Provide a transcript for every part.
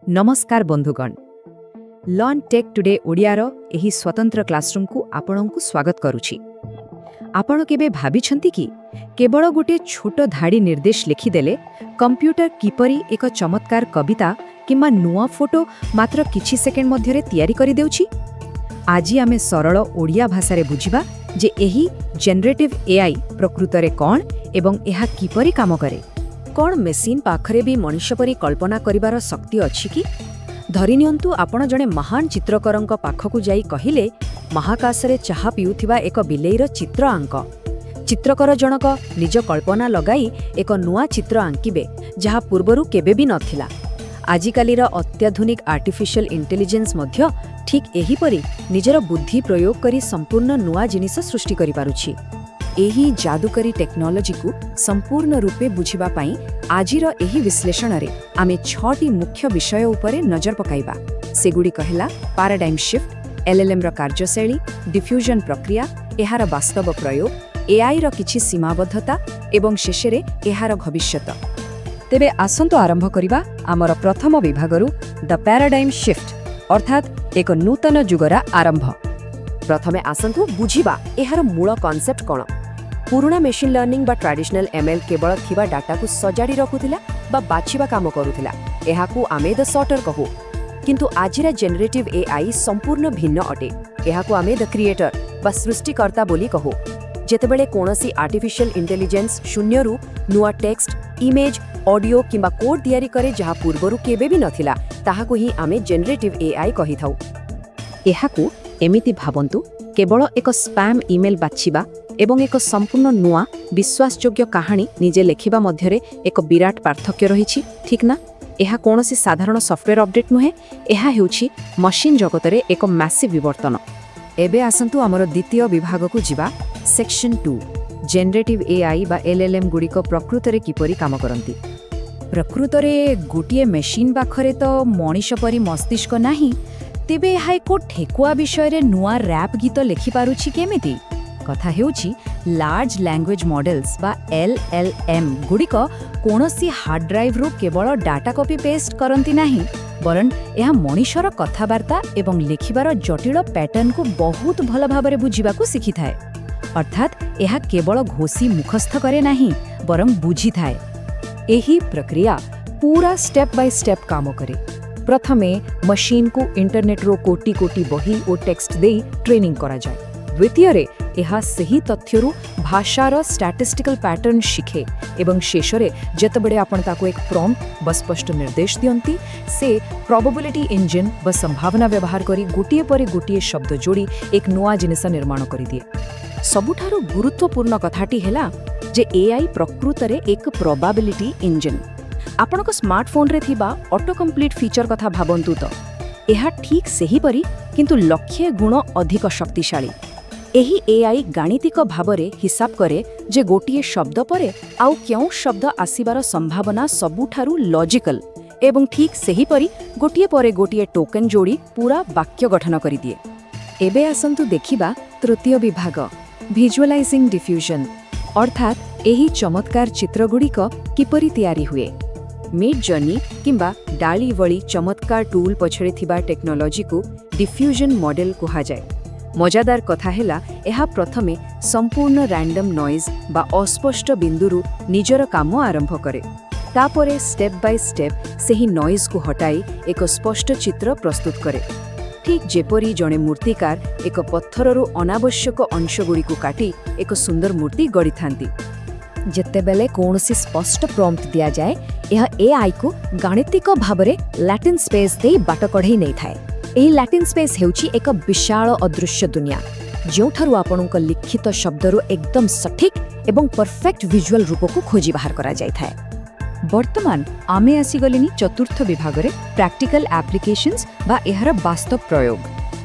ନମସ୍କାର ବନ୍ଧୁଗଣ, learn take today ଓଡ଼ିଆର ଏହି ସ୍ୱତନ୍ତ୍ର କ୍ଲାସରୁମ୍କୁ ଆପଣଙ୍କୁ ସ୍ୱାଗତ କରୁଛି। ଆପଣ କେବେ ଭାବିଛନ୍ତି କି, କେବଳ ଗୋଟିଏ ଛୋଟ ଧାଡ଼ି ନିର୍ଦ୍ଦେଶ ଲେଖିଦେଲେ କମ୍ପ୍ୟୁଟର କିପରି ଏକ ଚମତ୍କାର କବିତା କିମ୍ବା ନୂଆ ଫଟୋ ମାତ୍ର କିଛି ସେକେଣ୍ଡ ମଧ୍ୟରେ ତିଆରି କରିଦେଉଛି? ଆଜି ଆମେ ସରଳ ଓଡ଼ିଆ ଭାଷାରେ ବୁଝିବା ଯେ ଏହି ଜେନେରେଟିଭ୍ ଏଆଇ ପ୍ରକୃତରେ କ'ଣ ଏବଂ ଏହା କିପରି କାମ କରେ। କ'ଣ ମେସିନ୍ ପାଖରେ ବି ମଣିଷ ପରି କଳ୍ପନା କରିବାର ଶକ୍ତି ଅଛି କି? ଧରିନିଅନ୍ତୁ, ଆପଣ ଜଣେ ମହାନ ଚିତ୍ରକରଙ୍କ ପାଖକୁ ଯାଇ କହିଲେ, "ମହାକାଶରେ ଚାହା ପିଉଥିବା ଏକ ବିଲେଇର ଚିତ୍ର ଆଙ୍କ।" ଚିତ୍ରକର ଜଣକ ନିଜ କଳ୍ପନା ଲଗାଇ ଏକ ନୂଆ ଚିତ୍ର ଆଙ୍କିବେ, ଯାହା ପୂର୍ବରୁ କେବେ ବି ନଥିଲା। ଆଜିକାଲିର ଅତ୍ୟାଧୁନିକ ଆର୍ଟିଫିସିଆଲ ଇଣ୍ଟେଲିଜେନ୍ସ ମଧ୍ୟ ଠିକ୍ ଏହିପରି ନିଜର ବୁଦ୍ଧି ପ୍ରୟୋଗ କରି ସମ୍ପୂର୍ଣ୍ଣ ନୂଆ ଜିନିଷ ସୃଷ୍ଟି କରିପାରୁଛି। ଏହି ଯାଦୁକରୀ ଟେକ୍ନୋଲୋଜିକୁ ସମ୍ପୂର୍ଣ୍ଣ ରୂପେ ବୁଝିବା ପାଇଁ ଆଜିର ଏହି ବିଶ୍ଳେଷଣରେ ଆମେ ଛଅଟି ମୁଖ୍ୟ ବିଷୟ ଉପରେ ନଜର ପକାଇବା। ସେଗୁଡ଼ିକ ହେଲା ପାରାଡାଇମ୍ ଶିଫ୍ଟ, ଏଲ୍ଏଲ୍ଏମ୍ର କାର୍ଯ୍ୟଶୈଳୀ, ଡିଫ୍ୟୁଜନ୍ ପ୍ରକ୍ରିୟା, ଏହାର ବାସ୍ତବ ପ୍ରୟୋଗ, ଏଆଇର କିଛି ସୀମାବଦ୍ଧତା ଏବଂ ଶେଷରେ ଏହାର ଭବିଷ୍ୟତ। ତେବେ ଆସନ୍ତୁ ଆରମ୍ଭ କରିବା ଆମର ପ୍ରଥମ ବିଭାଗରୁ, ଦ ପ୍ୟାରାଡାଇମ୍ ଶିଫ୍ଟ, ଅର୍ଥାତ୍ ଏକ ନୂତନ ଯୁଗର ଆରମ୍ଭ। ପ୍ରଥମେ ଆସନ୍ତୁ ବୁଝିବା ଏହାର ମୂଳ କନସେପ୍ଟ କ'ଣ। ପୁରୁଣା ମେସିନ୍ ଲର୍ଣ୍ଣିଂ ବା ଟ୍ରାଡିସନାଲ ଏମ୍ଏଲ୍ କେବଳ ଥିବା ଡାଟାକୁ ସଜାଡ଼ି ରଖୁଥିଲା ବା ବାଛିବା କାମ କରୁଥିଲା। ଏହାକୁ ଆମେ ଦ ସର୍ଟର କହୁ। କିନ୍ତୁ ଆଜିର ଜେନେରେଟିଭ୍ ଏଆଇ ସମ୍ପୂର୍ଣ୍ଣ ଭିନ୍ନ ଅଟେ। ଏହାକୁ ଆମେ ଦ କ୍ରିଏଟର ବା ସୃଷ୍ଟିକର୍ତ୍ତା ବୋଲି କହୁ। ଯେତେବେଳେ କୌଣସି ଆର୍ଟିଫିସିଆଲ ଇଣ୍ଟେଲିଜେନ୍ସ ଶୂନ୍ୟରୁ ନୂଆ ଟେକ୍ସଟ, ଇମେଜ୍, ଅଡିଓ କିମ୍ବା କୋଡ୍ ତିଆରି କରେ, ଯାହା ପୂର୍ବରୁ କେବେ ବି ନଥିଲା, ତାହାକୁ ହିଁ ଆମେ ଜେନେରେଟିଭ୍ ଏଆଇ କହିଥାଉ। ଏହାକୁ ଏମିତି ଭାବନ୍ତୁ, କେବଳ ଏକ ସ୍ପାମ୍ ଇମେଲ୍ ବାଛିବା ଏବଂ ଏକ ସମ୍ପୂର୍ଣ୍ଣ ନୂଆ ବିଶ୍ୱାସଯୋଗ୍ୟ କାହାଣୀ ନିଜେ ଲେଖିବା ମଧ୍ୟରେ ଏକ ବିରାଟ ପାର୍ଥକ୍ୟ ରହିଛି, ଠିକ୍ ନା? ଏହା କୌଣସି ସାଧାରଣ ସଫ୍ଟୱେର୍ ଅପଡେଟ୍ ନୁହେଁ। ଏହା ହେଉଛି ମସିନ୍ ଜଗତରେ ଏକ ମ୍ୟାସିଭ୍ ବିବର୍ତ୍ତନ। ଏବେ ଆସନ୍ତୁ ଆମର ଦ୍ୱିତୀୟ ବିଭାଗକୁ ଯିବା, ସେକ୍ସନ୍ 2, ଜେନେରେଟିଭ୍ ଏଆଇ ବା ଏଲ୍ଏଲ୍ଏମ୍ ଗୁଡ଼ିକ ପ୍ରକୃତରେ କିପରି କାମ କରନ୍ତି। ପ୍ରକୃତରେ ଗୋଟିଏ ମେସିନ୍ ପାଖରେ ତ ମଣିଷ ପରି ମସ୍ତିଷ୍କ ନାହିଁ, ତେବେ ଏହା ଏକ ଠେକୁଆ ବିଷୟରେ ନୂଆ ର୍ୟାପ୍ ଗୀତ ଲେଖିପାରୁଛି କେମିତି? କଥା ହେଉଛି, ଲାର୍ଜ ଲାଙ୍ଗୁଏଜ୍ ମଡେଲ୍ସ ବା ଏଲ୍ଏଲ୍ଏମ୍ ଗୁଡ଼ିକ କୌଣସି ହାର୍ଡ ଡ୍ରାଇଭ୍ରୁ କେବଳ ଡାଟା କପି ପେଷ୍ଟ କରନ୍ତି ନାହିଁ, ବରଂ ଏହା ମଣିଷର କଥାବାର୍ତ୍ତା ଏବଂ ଲେଖିବାର ଜଟିଳ ପ୍ୟାଟର୍ନକୁ ବହୁତ ଭଲ ଭାବରେ ବୁଝିବାକୁ ଶିଖିଥାଏ। ଅର୍ଥାତ୍ ଏହା କେବଳ ଘୋଷି ମୁଖସ୍ଥ କରେ ନାହିଁ, ବରଂ ବୁଝିଥାଏ। ଏହି ପ୍ରକ୍ରିୟା ପୁରା ଷ୍ଟେପ୍ ବାଇ ଷ୍ଟେପ୍ କାମ କରେ। ପ୍ରଥମେ ମେସିନ୍କୁ ଇଣ୍ଟରନେଟ୍ରୁ କୋଟି କୋଟି ବହି ଓ ଟେକ୍ସଟ ଦେଇ ଟ୍ରେନିଂ କରାଯାଏ। ଦ୍ୱିତୀୟରେ ଏହା ସେହି ତଥ୍ୟରୁ ଭାଷାର ଷ୍ଟାଟିଷ୍ଟିକାଲ ପ୍ୟାଟର୍ନ ଶିଖେ ଏବଂ ଶେଷରେ ଯେତେବେଳେ ଆପଣ ତାକୁ ଏକ ପ୍ରମ୍ପ୍ଟ ବା ସ୍ପଷ୍ଟ ନିର୍ଦ୍ଦେଶ ଦିଅନ୍ତି, ସେ ପ୍ରୋବାବିଲିଟି ଇଞ୍ଜିନ୍ ବା ସମ୍ଭାବନା ବ୍ୟବହାର କରି ଗୋଟିଏ ପରେ ଗୋଟିଏ ଶବ୍ଦ ଯୋଡ଼ି ଏକ ନୂଆ ଜିନିଷ ନିର୍ମାଣ କରିଦିଏ। ସବୁଠାରୁ ଗୁରୁତ୍ୱପୂର୍ଣ୍ଣ କଥାଟି ହେଲା ଯେ ଏଆଇ ପ୍ରକୃତରେ ଏକ ପ୍ରୋବାବିଲିଟି ଇଞ୍ଜିନ୍। ଆପଣଙ୍କ ସ୍ମାର୍ଟଫୋନ୍ରେ ଥିବା ଅଟୋ କମ୍ପ୍ଲିଟ୍ ଫିଚର କଥା ଭାବନ୍ତୁ ତ, ଏହା ଠିକ୍ ସେହିପରି, କିନ୍ତୁ ଲକ୍ଷେ ଗୁଣ ଅଧିକ ଶକ୍ତିଶାଳୀ। ଏହି ଏଆଇ ଗାଣିତିକ ଭାବରେ ହିସାବ କରେ ଯେ ଗୋଟିଏ ଶବ୍ଦ ପରେ ଆଉ କେଉଁ ଶବ୍ଦ ଆସିବାର ସମ୍ଭାବନା ସବୁଠାରୁ ଲଜିକାଲ ଏବଂ ଠିକ୍ ସେହିପରି ଗୋଟିଏ ପରେ ଗୋଟିଏ ଟୋକେନ୍ ଯୋଡ଼ି ପୁରା ବାକ୍ୟ ଗଠନ କରିଦିଏ। ଏବେ ଆସନ୍ତୁ ଦେଖିବା ତୃତୀୟ ବିଭାଗ, ଭିଜୁଆଲାଇଜିଂ ଡିଫ୍ୟୁଜନ୍, ଅର୍ଥାତ୍ ଏହି ଚମତ୍କାର ଚିତ୍ରଗୁଡ଼ିକ କିପରି ତିଆରି ହୁଏ। ମିଡ୍ ଜର୍ଣ୍ଣି କିମ୍ବା ଡାଲି ଭଳି ଚମତ୍କାର ଟୁଲ୍ ପଛରେ ଥିବା ଟେକ୍ନୋଲୋଜିକୁ ଡିଫ୍ୟୁଜନ୍ ମଡେଲ କୁହାଯାଏ। ମଜାଦାର କଥା ହେଲା, ଏହା ପ୍ରଥମେ ସମ୍ପୂର୍ଣ୍ଣ ରାଣ୍ଡମ୍ ନଏଜ୍ ବା ଅସ୍ପଷ୍ଟ ବିନ୍ଦୁରୁ ନିଜର କାମ ଆରମ୍ଭ କରେ। ତାପରେ ଷ୍ଟେପ୍ ବାଇ ଷ୍ଟେପ୍ ସେହି ନଏଜ୍କୁ ହଟାଇ ଏକ ସ୍ପଷ୍ଟ ଚିତ୍ର ପ୍ରସ୍ତୁତ କରେ, ଠିକ୍ ଯେପରି ଜଣେ ମୂର୍ତ୍ତିକାର ଏକ ପଥରରୁ ଅନାବଶ୍ୟକ ଅଂଶଗୁଡ଼ିକୁ କାଟି ଏକ ସୁନ୍ଦର ମୂର୍ତ୍ତି ଗଢ଼ିଥାନ୍ତି। ଯେତେବେଳେ କୌଣସି ସ୍ପଷ୍ଟ ପ୍ରମ୍ପ୍ଟ ଦିଆଯାଏ, ଏହା ଏଆଇକୁ ଗାଣିତିକ ଭାବରେ ଲାଟେଣ୍ଟ ସ୍ପେସ୍ ଦେଇ ବାଟ କଢ଼େଇ ନେଇଥାଏ। ଏହି ଲାଟେଣ୍ଟ ସ୍ପେସ୍ ହେଉଛି ଏକ ବିଶାଳ ଅଦୃଶ୍ୟ ଦୁନିଆ, ଯେଉଁଠାରୁ ଆପଣଙ୍କ ଲିଖିତ ଶବ୍ଦରୁ ଏକଦମ ସଠିକ୍ ଏବଂ ପରଫେକ୍ଟ ଭିଜୁଆଲ ରୂପକୁ ଖୋଜି ବାହାର କରାଯାଇଥାଏ। ବର୍ତ୍ତମାନ ଆମେ ଆସିଗଲେଣି ଚତୁର୍ଥ ବିଭାଗରେ, ପ୍ରାକ୍ଟିକାଲ ଆପ୍ଲିକେସନ୍ସ ବା ଏହାର ବାସ୍ତବ ପ୍ରୟୋଗ।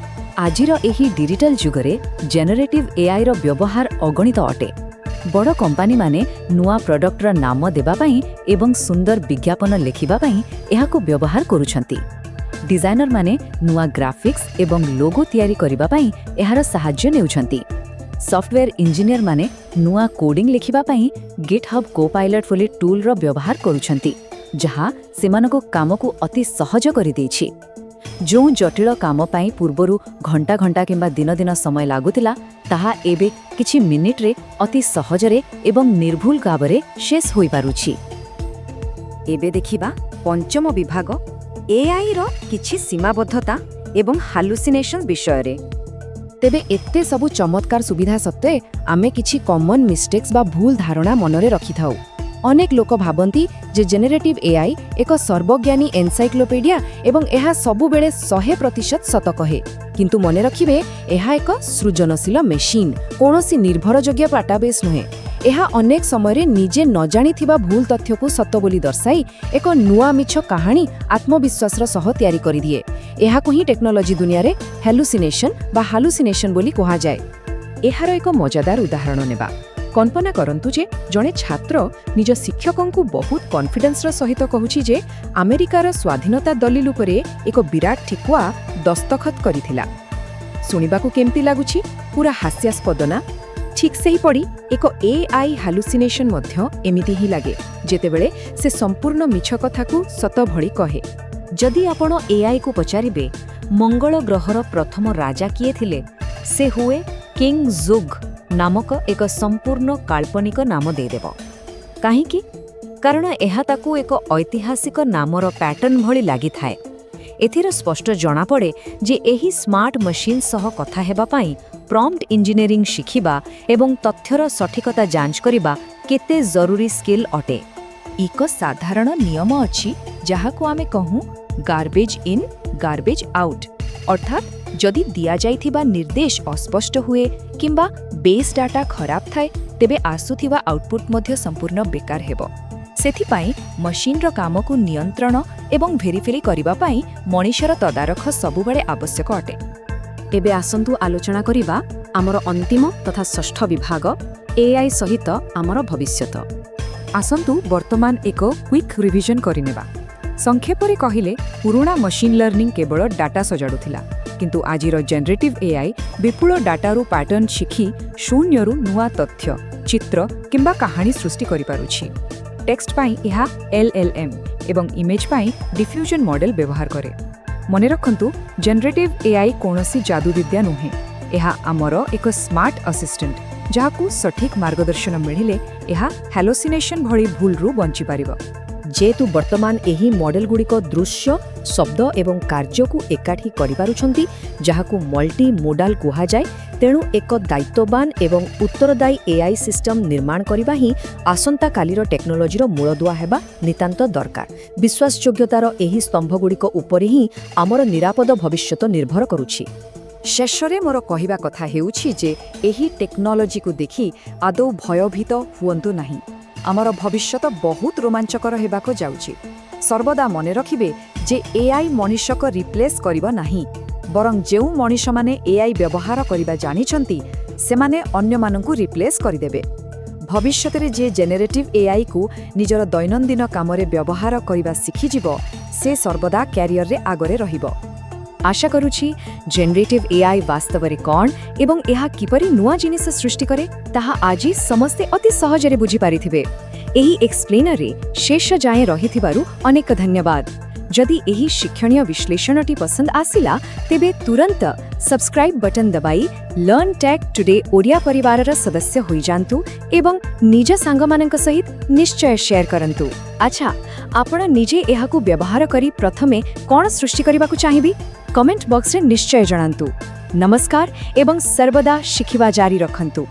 ଆଜିର ଏହି ଡିଜିଟାଲ ଯୁଗରେ ଜେନେରେଟିଭ୍ ଏଆଇର ବ୍ୟବହାର ଅଗଣିତ ଅଟେ। ବଡ଼ କମ୍ପାନୀମାନେ ନୂଆ ପ୍ରଡକ୍ଟର ନାମ ଦେବା ପାଇଁ ଏବଂ ସୁନ୍ଦର ବିଜ୍ଞାପନ ଲେଖିବା ପାଇଁ ଏହାକୁ ବ୍ୟବହାର କରୁଛନ୍ତି। ଡିଜାଇନରମାନେ ନୂଆ ଗ୍ରାଫିକ୍ସ ଏବଂ ଲୋଗୋ ତିଆରି କରିବା ପାଇଁ ଏହାର ସାହାଯ୍ୟ ନେଉଛନ୍ତି। ସଫ୍ଟୱେୟାର ଇଞ୍ଜିନିୟରମାନେ ନୂଆ କୋଡିଂ ଲେଖିବା ପାଇଁ ଗିଟ୍ ହବ୍ କୋ ପାଇଲଟ୍ ଭଳି ଟୁଲ୍ର ବ୍ୟବହାର କରୁଛନ୍ତି। ଯାହା ସେମାନଙ୍କ କାମକୁ ଅତି ସହଜ କରିଦେଇଛି। ଯେଉଁ ଜଟିଳ କାମ ପାଇଁ ପୂର୍ବରୁ ଘଣ୍ଟା ଘଣ୍ଟା କିମ୍ବା ଦିନ ଦିନ ସମୟ ଲାଗୁଥିଲା, ତାହା ଏବେ କିଛି ମିନିଟ୍ରେ ଅତି ସହଜରେ ଏବଂ ନିର୍ଭୁଲ ଭାବରେ ଶେଷ ହୋଇପାରୁଛି। ଏବେ ଦେଖିବା ପଞ୍ଚମ ବିଭାଗ, ଏଆଇର କିଛି ସୀମାବଦ୍ଧତା ଏବଂ ହାଲୁସିନେସନ୍ ବିଷୟରେ। ତେବେ ଏତେ ସବୁ ଚମତ୍କାର ସୁବିଧା ସତ୍ତ୍ୱେ ଆମେ କିଛି କମନ୍ ମିଷ୍ଟେକ୍ସ ବା ଭୁଲ ଧାରଣା ମନରେ ରଖିଥାଉ। ଅନେକ ଲୋକ ଭାବନ୍ତି ଯେ ଜେନେରେଟିଭ୍ ଏଆଇ ଏକ ସର୍ବଜ୍ଞାନୀ ଏନସାଇକ୍ଲୋପିଡ଼ିଆ ଏବଂ ଏହା ସବୁବେଳେ 100% ସତ କହେ। କିନ୍ତୁ ମନେ ରଖିବେ, ଏହା ଏକ ସୃଜନଶୀଳ ମେସିନ୍, କୌଣସି ନିର୍ଭରଯୋଗ୍ୟ ଡାଟାବେସ୍ ନୁହେଁ। ଏହା ଅନେକ ସମୟରେ ନିଜେ ନ ଜାଣିଥିବା ଭୁଲ ତଥ୍ୟକୁ ସତ ବୋଲି ଦର୍ଶାଇ ଏକ ନୂଆ ମିଛ କାହାଣୀ ଆତ୍ମବିଶ୍ୱାସର ସହ ତିଆରି କରିଦିଏ। ଏହାକୁ ହିଁ ଟେକ୍ନୋଲୋଜି ଦୁନିଆରେ ହ୍ୟାଲୁସିନେସନ୍ ବା ହାଲୁସିନେସନ୍ ବୋଲି କୁହାଯାଏ। ଏହାର ଏକ ମଜାଦାର ଉଦାହରଣ ନେବା। କଳ୍ପନା କରନ୍ତୁ ଯେ ଜଣେ ଛାତ୍ର ନିଜ ଶିକ୍ଷକଙ୍କୁ ବହୁତ କନଫିଡେନ୍ସର ସହିତ କହୁଛି ଯେ ଆମେରିକାର ସ୍ୱାଧୀନତା ଦଲିଲ ଉପରେ ଏକ ବିରାଟ ଠେକୁଆ ଦସ୍ତଖତ କରିଥିଲା। ଶୁଣିବାକୁ କେମିତି ଲାଗୁଛି? ପୁରା ହାସ୍ୟାସ୍ପଦ ନା? ଠିକ୍ ସେହିପରି ଏକ ଏଆଇ ହାଲୁସିନେସନ୍ ମଧ୍ୟ ଏମିତି ହିଁ ଲାଗେ, ଯେତେବେଳେ ସେ ସମ୍ପୂର୍ଣ୍ଣ ମିଛ କଥାକୁ ସତ ଭଳି କହେ। ଯଦି ଆପଣ ଏଆଇକୁ ପଚାରିବେ, ମଙ୍ଗଳ ଗ୍ରହର ପ୍ରଥମ ରାଜା କିଏ ଥିଲେ, ସେ ହୁଏ କିଙ୍ଗ ଜୁଗ୍ ନାମକ ଏକ ସମ୍ପୂର୍ଣ୍ଣ କାଳ୍ପନିକ ନାମ ଦେଇଦେବ। କାହିଁକି? କାରଣ ଏହା ତାକୁ ଏକ ଐତିହାସିକ ନାମର ପ୍ୟାଟର୍ନ ଭଳି ଲାଗିଥାଏ। ଏଥିରୁ ସ୍ପଷ୍ଟ ଜଣାପଡ଼େ ଯେ ଏହି ସ୍ମାର୍ଟ ମେସିନ୍ ସହ କଥା ହେବା ପାଇଁ ପ୍ରମ୍ପ୍ଟ ଇଞ୍ଜିନିୟରିଂ ଶିଖିବା ଏବଂ ତଥ୍ୟର ସଠିକତା ଯାଞ୍ଚ କରିବା କେତେ ଜରୁରୀ ସ୍କିଲ୍ ଅଟେ। ଏକ ସାଧାରଣ ନିୟମ ଅଛି, ଯାହାକୁ ଆମେ କହୁ ଗାର୍ବେଜ୍ ଇନ୍, ଗାର୍ବେଜ୍ ଆଉଟ୍। ଅର୍ଥାତ୍ ଯଦି ଦିଆଯାଇଥିବା ନିର୍ଦ୍ଦେଶ ଅସ୍ପଷ୍ଟ ହୁଏ କିମ୍ବା ବେସ୍ ଡାଟା ଖରାପ ଥାଏ, ତେବେ ଆସୁଥିବା ଆଉଟପୁଟ୍ ମଧ୍ୟ ସମ୍ପୂର୍ଣ୍ଣ ବେକାର ହେବ। ସେଥିପାଇଁ ମେସିନ୍ର କାମକୁ ନିୟନ୍ତ୍ରଣ ଏବଂ ଭେରିଫାଇ କରିବା ପାଇଁ ମଣିଷର ତଦାରଖ ସବୁବେଳେ ଆବଶ୍ୟକ ଅଟେ। ଏବେ ଆସନ୍ତୁ ଆଲୋଚନା କରିବା ଆମର ଅନ୍ତିମ ତଥା ଷଷ୍ଠ ବିଭାଗ, ଏଆଇ ସହିତ ଆମର ଭବିଷ୍ୟତ। ଆସନ୍ତୁ ବର୍ତ୍ତମାନ ଏକ କ୍ୱିକ୍ ରିଭିଜନ କରିନେବା। ସଂକ୍ଷେପରେ କହିଲେ, ପୁରୁଣା ମେସିନ୍ ଲର୍ଣ୍ଣିଂ କେବଳ ଡାଟା ସଜାଡ଼ୁଥିଲା, କିନ୍ତୁ ଆଜିର ଜେନେରେଟିଭ୍ ଏଆଇ ବିପୁଳ ଡାଟାରୁ ପ୍ୟାଟର୍ନ ଶିଖି ଶୂନ୍ୟରୁ ନୂଆ ତଥ୍ୟ, ଚିତ୍ର କିମ୍ବା କାହାଣୀ ସୃଷ୍ଟି କରିପାରୁଛି। ଟେକ୍ସଟ ପାଇଁ ଏହା ଏଲ୍ଏଲ୍ଏମ୍ ଏବଂ ଇମେଜ୍ ପାଇଁ ଡିଫ୍ୟୁଜନ୍ ମଡେଲ ବ୍ୟବହାର କରେ। ମନେ ରଖନ୍ତୁ, ଜେନେରେଟିଭ୍ ଏଆଇ କୌଣସି ଯାଦୁବିଦ୍ୟା ନୁହେଁ। ଏହା ଆମର ଏକ ସ୍ମାର୍ଟ ଆସିଷ୍ଟାଣ୍ଟ, ଯାହାକୁ ସଠିକ୍ ମାର୍ଗଦର୍ଶନ ମିଳିଲେ ଏହା ହାଲୋସିନେସନ୍ ଭଳି ଭୁଲରୁ ବଞ୍ଚିପାରିବ। ଯେହେତୁ ବର୍ତ୍ତମାନ ଏହି ମଡେଲଗୁଡ଼ିକ ଦୃଶ୍ୟ, ଶବ୍ଦ ଏବଂ କାର୍ଯ୍ୟକୁ ଏକାଠି କରିପାରୁଛନ୍ତି, ଯାହାକୁ ମଲ୍ଟି ମୋଡାଲ କୁହାଯାଏ, ତେଣୁ ଏକ ଦାୟିତ୍ୱବାନ ଏବଂ ଉତ୍ତରଦାୟୀ ଏଆଇ ସିଷ୍ଟମ ନିର୍ମାଣ କରିବା ହିଁ ଆସନ୍ତାକାଲିର ଟେକ୍ନୋଲୋଜିର ମୂଳଦୁଆ ହେବା ନିତାନ୍ତ ଦରକାର। ବିଶ୍ୱାସଯୋଗ୍ୟତାର ଏହି ସ୍ତମ୍ଭଗୁଡ଼ିକ ଉପରେ ହିଁ ଆମର ନିରାପଦ ଭବିଷ୍ୟତ ନିର୍ଭର କରୁଛି। ଶେଷରେ ମୋର କହିବା କଥା ହେଉଛି ଯେ ଏହି ଟେକ୍ନୋଲୋଜିକୁ ଦେଖି ଆଦୌ ଭୟଭୀତ ହୁଅନ୍ତୁ ନାହିଁ। ଆମର ଭବିଷ୍ୟତ ବହୁତ ରୋମାଞ୍ଚକର ହେବାକୁ ଯାଉଛି। ସର୍ବଦା ମନେ ରଖିବେ ଯେ ଏଆଇ ମଣିଷକୁ ରିପ୍ଲେସ୍ କରିବ ନାହିଁ, ବରଂ ଯେଉଁ ମଣିଷମାନେ ଏଆଇ ବ୍ୟବହାର କରିବା ଜାଣିଛନ୍ତି, ସେମାନେ ଅନ୍ୟମାନଙ୍କୁ ରିପ୍ଲେସ୍ କରିଦେବେ। ଭବିଷ୍ୟତରେ ଯିଏ ଜେନେରେଟିଭ୍ ଏଆଇକୁ ନିଜର ଦୈନନ୍ଦିନ କାମରେ ବ୍ୟବହାର କରିବା ଶିଖିଯିବ, ସେ ସର୍ବଦା କ୍ୟାରିୟରରେ ଆଗରେ ରହିବ। ଆଶା କରୁଛି ଜେନେରେଟିଭ୍ ଏଆଇ ବାସ୍ତବରେ କ'ଣ ଏବଂ ଏହା କିପରି ନୂଆ ଜିନିଷ ସୃଷ୍ଟି କରେ, ତାହା ଆଜି ସମସ୍ତେ ଅତି ସହଜରେ ବୁଝିପାରିଥିବେ। ଏହି ଏକ୍ସପ୍ଲେନରରେ ଶେଷ ଯାଏଁ ରହିଥିବାରୁ ଅନେକ ଧନ୍ୟବାଦ। ଯଦି ଏହି ଶିକ୍ଷଣୀୟ ବିଶ୍ଳେଷଣଟି ପସନ୍ଦ ଆସିଲା, ତେବେ ତୁରନ୍ତ ସବସ୍କ୍ରାଇବ୍ ବଟନ୍ ଦବାଇ ଲର୍ନ ଟେକ୍ ଟୁଡେ ଓଡ଼ିଆ ପରିବାରର ସଦସ୍ୟ ହୋଇଯାଆନ୍ତୁ ଏବଂ ନିଜ ସାଙ୍ଗମାନଙ୍କ ସହିତ ନିଶ୍ଚୟ ସେୟାର କରନ୍ତୁ। ଆଚ୍ଛା, ଆପଣ ନିଜେ ଏହାକୁ ବ୍ୟବହାର କରି ପ୍ରଥମେ କ'ଣ ସୃଷ୍ଟି କରିବାକୁ ଚାହିଁବେ? କମେଣ୍ଟ ବକ୍ସରେ ନିଶ୍ଚୟ ଜଣାନ୍ତୁ। ନମସ୍କାର ଏବଂ ସର୍ବଦା ଶିଖିବା ଜାରି ରଖନ୍ତୁ।